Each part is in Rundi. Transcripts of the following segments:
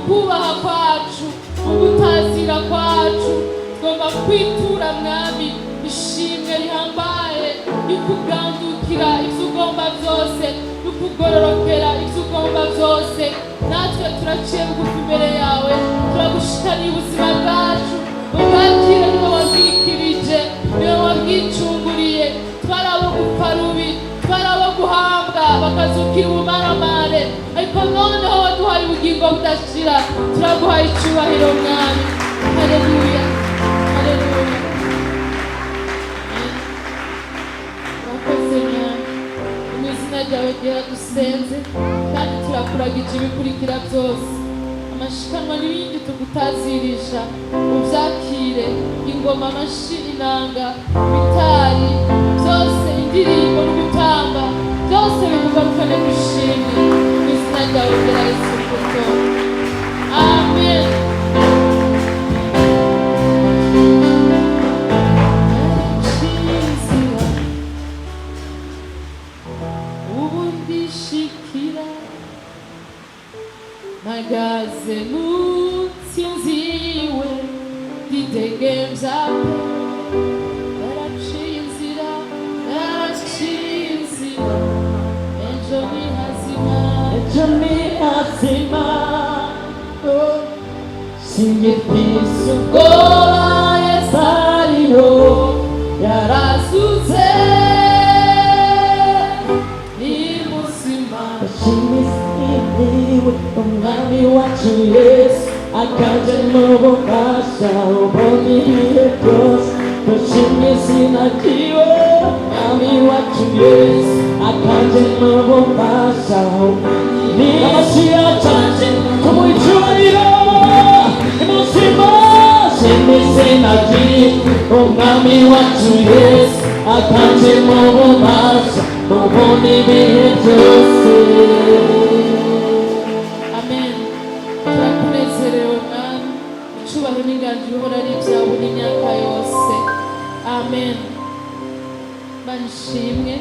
Kubaha kwacu, mu gutazira kwacu, tugomba kwitura, Mwami, ishimwe rihambaye rikugandukira ibyo ugomba byose, rikugororokera ibyo ugomba byose. Natwe turaciye bugufi imbere yawe, turagushikaniye ubuzima bwacu, ubwakire. Niwe wabwikirije, niwe wabwicunguriye. Twari abo gupfa rubi, twari abo guhambwa bakazukira ubumaramare, ariko noneho waduhaye ubugingo budashira. Turaguhaye icyubahiro, Mwami. Haleluya, haleluya. Urakoze, Mwami. Mu izina ryawe ryera dusenze kandi turakuragije ibikurikira byose, amashikanwa n'ibindi tugutazirisha, ubyakire: ingoma, amashi, inanga, bitari byose, indirimbo no gutamba, byose bikugarukane gushimwe. Mu izina ryawe ryera Yesu Kristo, amen. Nshizira ubu ndishikira, mpagaze mu ntsinzi yiwe, ndidegemvya pe. Yaraciye inzira, yaraciye inzira, ejo ni hazima. Ejo ni hazima, oh, singifise ubwoba. Yesu ariho, yarazutse, ni muzima. Ashimisiwe Umwami wacu Yesu, akaje mu bubasha ubona ibihe byose. Dushimye izina ryiwe, Umwami wacu Yesu, akaje mu bubasha. Ni amashyi yacu tumuha icyubahiro, ni muzima. Shima izina ryiwe, Umwami wacu Yesu, akaje mu bubasha ubona ibihe byose. Amen. Turakunezerewe, Mwami. Icubahiro n'inganji bihora ari ibyawe n'imyaka yose. Amen. Mana ishimwe.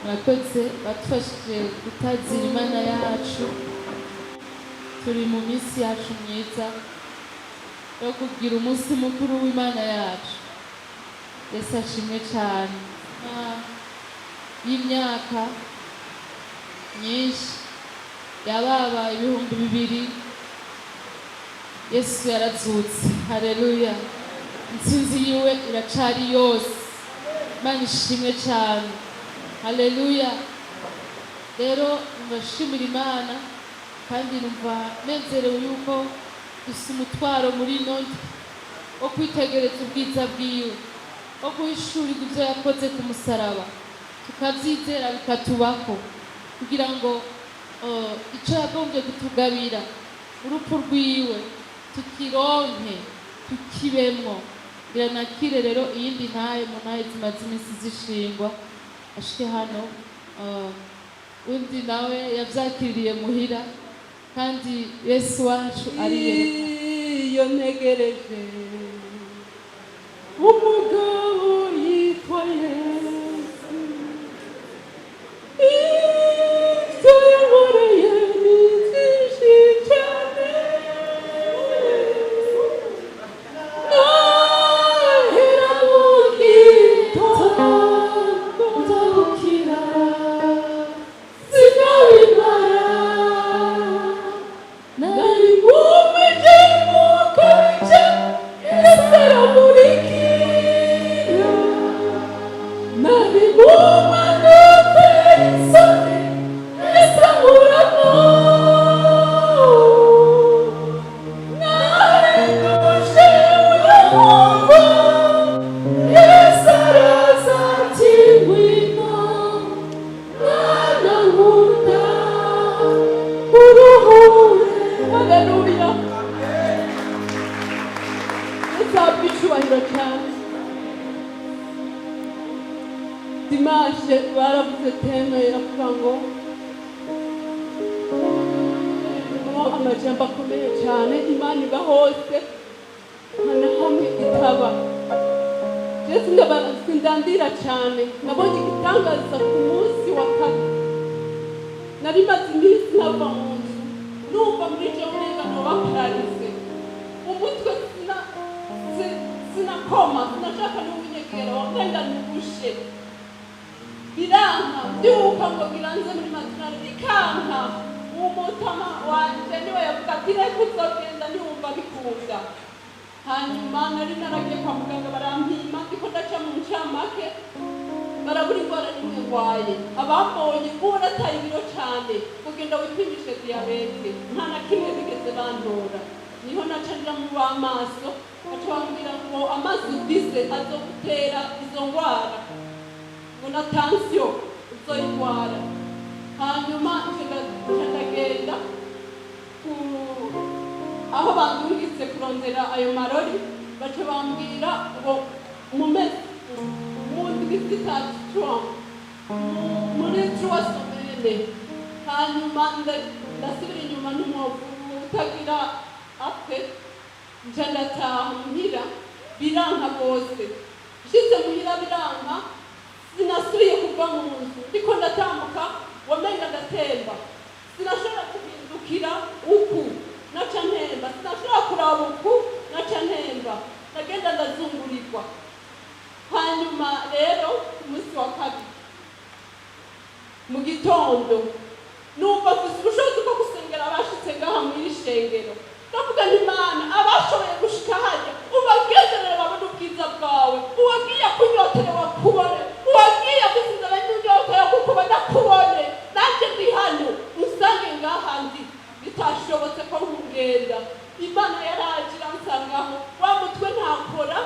Murakoze, badufashije gutazira Imana yacu. Turi mu minsi yacu myiza yo kugira umunsi mukuru w'Imana yacu. Yesu ashimwe cyane. Y'imyaka myinshi yababa 2000, Yesu yarazutse. Haleluya! Intsinzi yiwe iracari yose. Imana ishimwe cyane. Haleluya! Rero ndashimira Imana kandi numva nezerewe yuko dufise umutwaro muri ino ndwi wo kwitegereza ubwiza bwiwe, wo guhishurirwa ibyo yakoze ku musaraba, tukabyizera bikatubako, kugira ngo icyo yagombye kutugabira, urupfu rwiwe, tukironke, tukibemwo. Ngira nakire rero iyindi ntahe mu ntahe zimaze iminsi zishingwa, ashike hano. Undi nawe yavyakiriye muhira, kandi Yesu wacu ariyerekana. Iyo ntegereje umugabo yitwa Yesu, ibyo yankoreye ni byinshi cyane. Nahera mu gitondo ndabukira, sinabimara. Nari nkumije mukabije, Yesu aramurikira. Nari mumanutse isoni, Yesu ankuramo. Nari ndushe urumva, Yesu araza ati: "Ngwino mwana nkunda, uruhure." Haleluya! Yesu ahabwe icyubahiro cyane. Dimanche baravuze thème iravuga ngo irimo amajambo akomeye cyane: Imana iba hose, nta na hamwe itaba. Jesu sindandira cyane. Nabonye igitangaza ku munsi wa kabiri. Nari maze iminsi ntava mu nzu. Numva muri icyo umenga noba paralysé, umutwe sinakoma, sinashaka n'ubunyegero, wamenga nubushe. Biranka, mbyuka ngo ngiranze muri matinale, bikanka. Uwo mutama wanje niwe yavuga ati: "Reka, uzogenda niwumva bikunda." Hanyuma nari naragiye kwa muganga, barampima, ndiko ndaca mu ncamake, barabura indwara nimwe ndwaye. Abambonye ubu nataye ibiro cane, kugenda wipimishe diyabete, nta na kimwe bigeze bantora. Niho naca nja mu w'amaso, baca bambwira ngo amaso ufise azogutera izo ndwara, ngo na tension uzoyirwara. Hanyuma nca ndagenda ku aho bandungitse kurondera ayo marori, baca bambwira ngo mu mezi, mu ndwi 3, muri 3 semaines. Hanyuma ndasubira inyuma n'umwovu utagira apfe, nca ndataha muhira, biranka rwose. Nshitse muhira biranka, sinasubiye kuva mu nzu. Ndiko ndatambuka wamenga ndatemba, sinashobora guhindukira uku, naca ntemba, sinashobora kuraba uku, naca ntemba, ndagenda ndazungurirwa. Hanyuma rero ku munsi wa kabiri mu gitondo numva mfise ubushobozi bwo gusengera abashitse ngaha muri iri shengero. Ndavuga nti: "Imana, abashoboye gushika hajya ubagenderere, babone ubwiza bwawe. Uwagiye kunyoterewe akubone, uwagiye afise inzara n'inyota yo kukubona akubone. Nanjye ndi hano, usange ngaha ndi." Bitashobotse ko nkugenda, Imana yaraje iransangaho. Wa mutwe ntakora,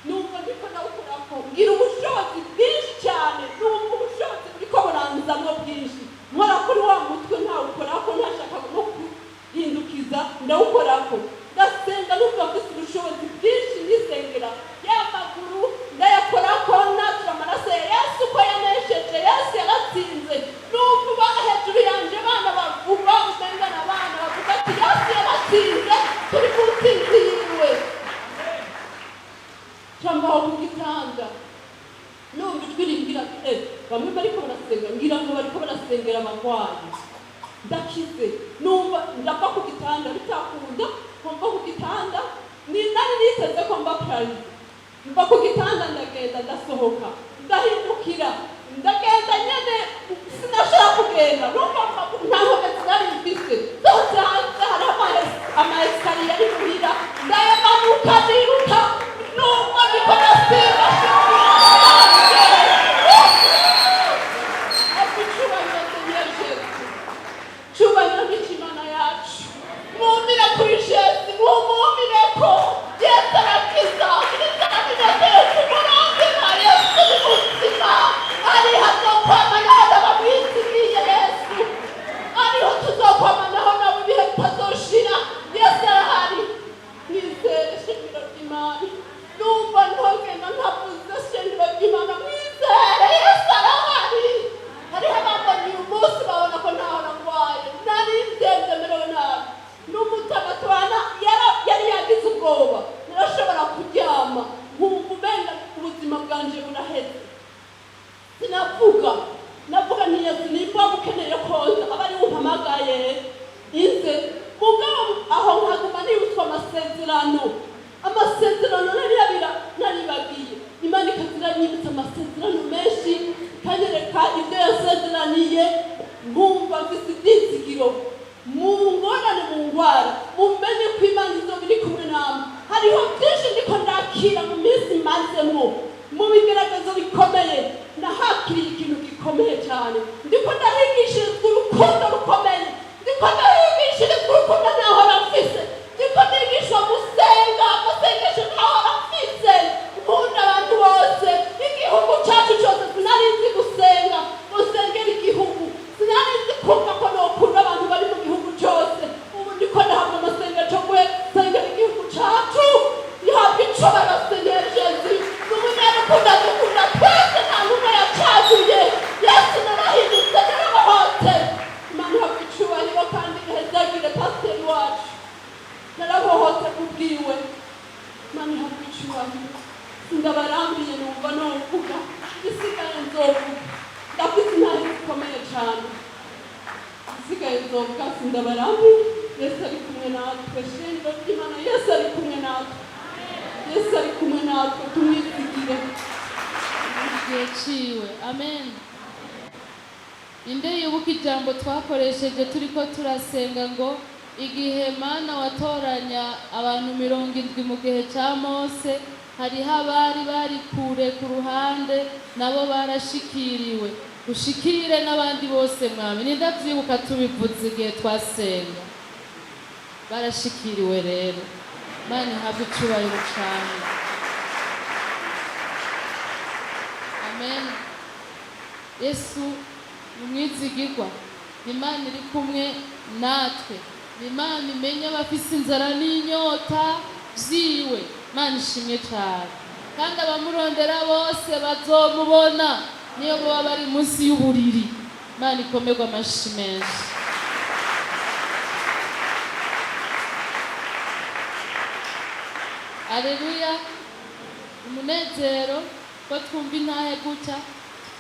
numva ndiko nawukorako, ngira ubushobozi bwinshi cyane, numva ubushobozi buriko buranzamwo bwinshi. Nkora kuri wa mutwe, ntawukorako, ntashaka no kuhindukiza, ndawukorako, ndasenga, numva mfise ubushobozi bwinshi, nisengera ya maguru ndayakorako, natura amaraso ya Yesu ko yanesheje. Yesu yaratsinze. Numva uba hejuru yanje abana bavuga, umengana abana bavuga ati: "Yesu yaratsinze, turi mu ntsinzi yiwe." Cambaho ku gitanda, numva ijwi rimbwira ati: "Eh, bamwe bariko barasenga, ngira ngo bariko barasengera abagwayi, ndakize." Numva ndava ku gitanda, bitakunda ko mva ku gitanda. Ni nari niteze ko mba paralysé. Mva ku gitanda, ndagenda, ndasohoka, ndahindukira, ndagenda nyene, sinashobora kugenda. Numva nta nkomezi nari mfise. Sohotse hanze, hariho ama escaliers ari muhira, ndayamanuka niruka, numva ndiko ndasimba. Ati: "Icubahiro Seigneur Jésus, cyubahiro n'ikimana yacu. Mwumire kuri Jesu, mwumumireko. Yesu arakiza. Inzara n'inyotewe kumurondera. Yesu ni muzima, ariho, azokwamanaho n'abamwizigiye. Yesu ariho, tuzokwamanaho nawe ibihe bitazoshira. Yesu arahari, mwizere." Shingiro ry'Imana, numva ntogenda ntavuze. Shingiro ry'Imana, mwizere, Yesu arahari. Hariho abambonye uyu munsi babona ko ntaho narwaye, nari ndemvye, merewe nabi. N'umutamatwana yari yagize ubwoba. Narashobora kuryama nkumva umenga ubuzima bwanje buraheze. Sinavuga, navuga nti: "Yesu, nimba ukeneye koza aba ari umpamagaye inze." Mugabo aho nkaguma nibutswa amasezerano, amasezerano nari yabira naribagiye. Imana ikaziranyibutsa amasezerano menshi, ikanyereka ibyo yasezeraniye, nkumva mfise ibyizigiro mu ngorane, mu ngwara. Mumenye ko Imana izoba iri kumwe namwe. Hariho byinshi ndiko ndakira mu minsi mazemwo mu bigaragazo bikomeye. Nahakiriye ikintu gikomeye cyane. Ndiko ndahigishirizwa urukundo rukomeye, ndiko ndahigishirizwa urukundo ntahora mfise, ndiko ndigishwa gusenga amasengesho ntahora mfise. Nkunda abantu bose, igihugu cyacu cyose. Sinari nzi gusenga, gusengera igihugu. Sinari nzi kumva ko nokunda abantu bari mu gihugu cyose. Ubu ndiko ndahabwa amasengesho gusengera igihugu cyacu. Ihabwa icubahiro Seigneur Jésus. Ni umunyarukundo, adukunda twese, nta n'umwe yacaguye. Yesu, narahindutse, narabohotse. Imana ihabwa. Isigaye nzovuga, sindabarambiye. Yesu ari kumwe natwe, shingiro ry'Imana. Yesu ari kumwe natwe, Yesu ari kumwe natwe, tumwizigire. Igihe ciwe, amen. Inde yibuka ijambo twakoresheje turiko turasenga ngo igihe Mana watoranya abantu 70 mu gihe cya Mose, hariho abari bari kure ku ruhande, nabo barashikiriwe. Ushikire n'abandi bose, Mwami. Nindavyibuka tubivuze igihe twasenga? Barashikiriwe rero. Mana ihabwe icubahiro cane. Amen. Yesu ni umwizigirwa, ni Imana iri kumwe natwe, ni Imana imenya abafise inzara n'inyota vyiwe. Imana ishimwe cyane. Kandi abamurondera bose bazomubona, niyo baba bari munsi y'uburiri. Imana ikomerwa amashi menshi. Aleluya! Umunezero ko twumva intahe gutya,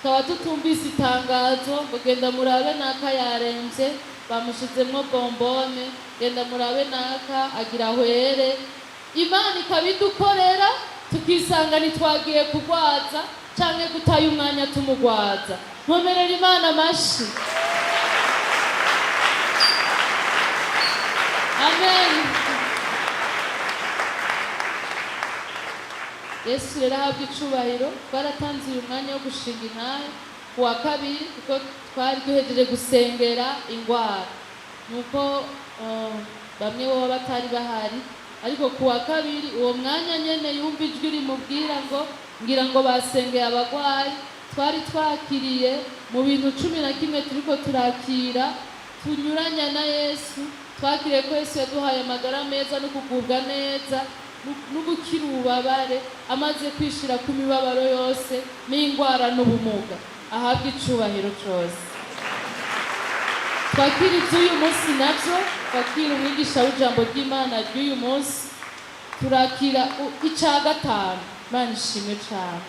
tukaba tutumvise itangazo ngo genda murabe naka yaremvye, bamushizemwo bombone, genda murabe naka agira ahwere. Imana ikabidukorera, tukisanga ntitwagiye kugwaza canke gutaye umwanya tumugwaza. Nkomerera Imana amashi. Amen. Yesu rero ahabwa icubahiro. Twaratanze uyu mwanya wo gushinga intahe ku wa kabiri, kuko twari duhejeje gusengera ingwara, nuko bamwe baba batari bahari. Ariko ku wa kabiri uwo mwanya nyene yumva ijwi rimubwira ngo ngira ngo basengeye abagwayi. Twari twakiriye mu bintu 11 turiko turakira tunyuranya na Yesu. Twakiriye ko Yesu yaduhaye amagara meza no kugubwa neza no gukira ububabare, amaze kwishira ku mibabaro yose n'ingwara n'ubumuga. Ahabwa icubahiro cose. Twakira iby'uyu munsi nabyo, twakira umwigisha w'ijambo ry'Imana ry'uyu munsi, turakira icya gatanu. Imana ishimwe cyane.